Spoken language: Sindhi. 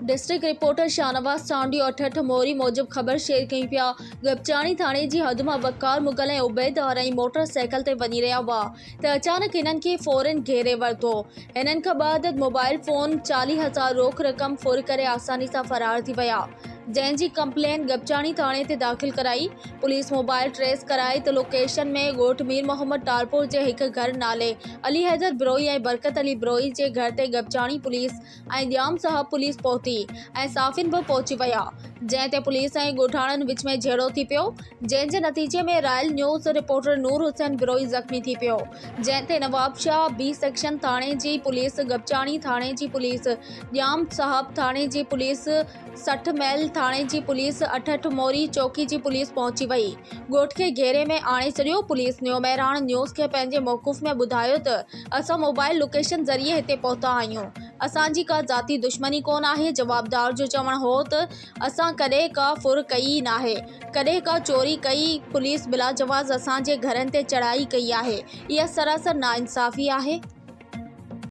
ڊسٽرڪٽ رپورٽر شاهنواز چانڊيو 68 موري موجب خبر شيئر ڪيون پيا گپچاڻي ٿاڻي جي حد مان وقار مغل ۽ عبيد آرائين موٽر سائيڪل تي وڃي رهيا هئا ته اچانڪ هنن کي ڦورن گهيري ورتو هنن کان ٻه عدد موبائل فون 40 هزار روڪ رقم ڦر ڪري آساني سان فرار ٿي ويا جنهن جي ڪمپلين گپچاڻي ٿاڻي تي داخل ڪرائي پوليس موبائل ٽريس ڪرائي ته لوڪيشن ۾ ڳوٺ مير محمد ٽالپور جي هڪ گهر نالي علي حيدر بروهي ۽ برڪت علي بروهي جي گهر تي گپچاڻي پوليس ۽ ڄام صاحب پوليس پهتي ۽ صحافين به پهچي ويا جنهن تي پوليس ۽ ڳوٺاڻن وچ ۾ جهيڙو ٿي پيو جنهن جي نتيجي ۾ Royal News reporter Noor Hussain Brohi زخمي ٿي پيو جنهن تي نوابشاهه بي سيڪشن ٿاڻي جي پوليس گپچاڻي ٿاڻي جي پوليس ڄام صاحب ٿاڻي جي پوليس 60 ميل ٿاڻي جي پوليس 68 موري چوڪي جي پوليس پهچي وئي ڳوٺ کي گهيري ۾ آڻي ڇڏيو پوليس نيو مهراڻ نيوز کي پنهنجي موقف ۾ ٻڌايو ته اسان موبائل لوڪيشن ذريعي هتي پهتا آهيون اسان جي ڪا ذاتي دشمني ڪونه آهي جوابدار جو چوڻ هو ته اسان ڪڏهن ڪا ڦر ڪئي ئي ناهي ڪڏهن ڪا چوري ڪئي پوليس بلاجواز اسان جي گهرن تي چڙهائي ڪئي آهي اها سراسر ناانصافي آهي.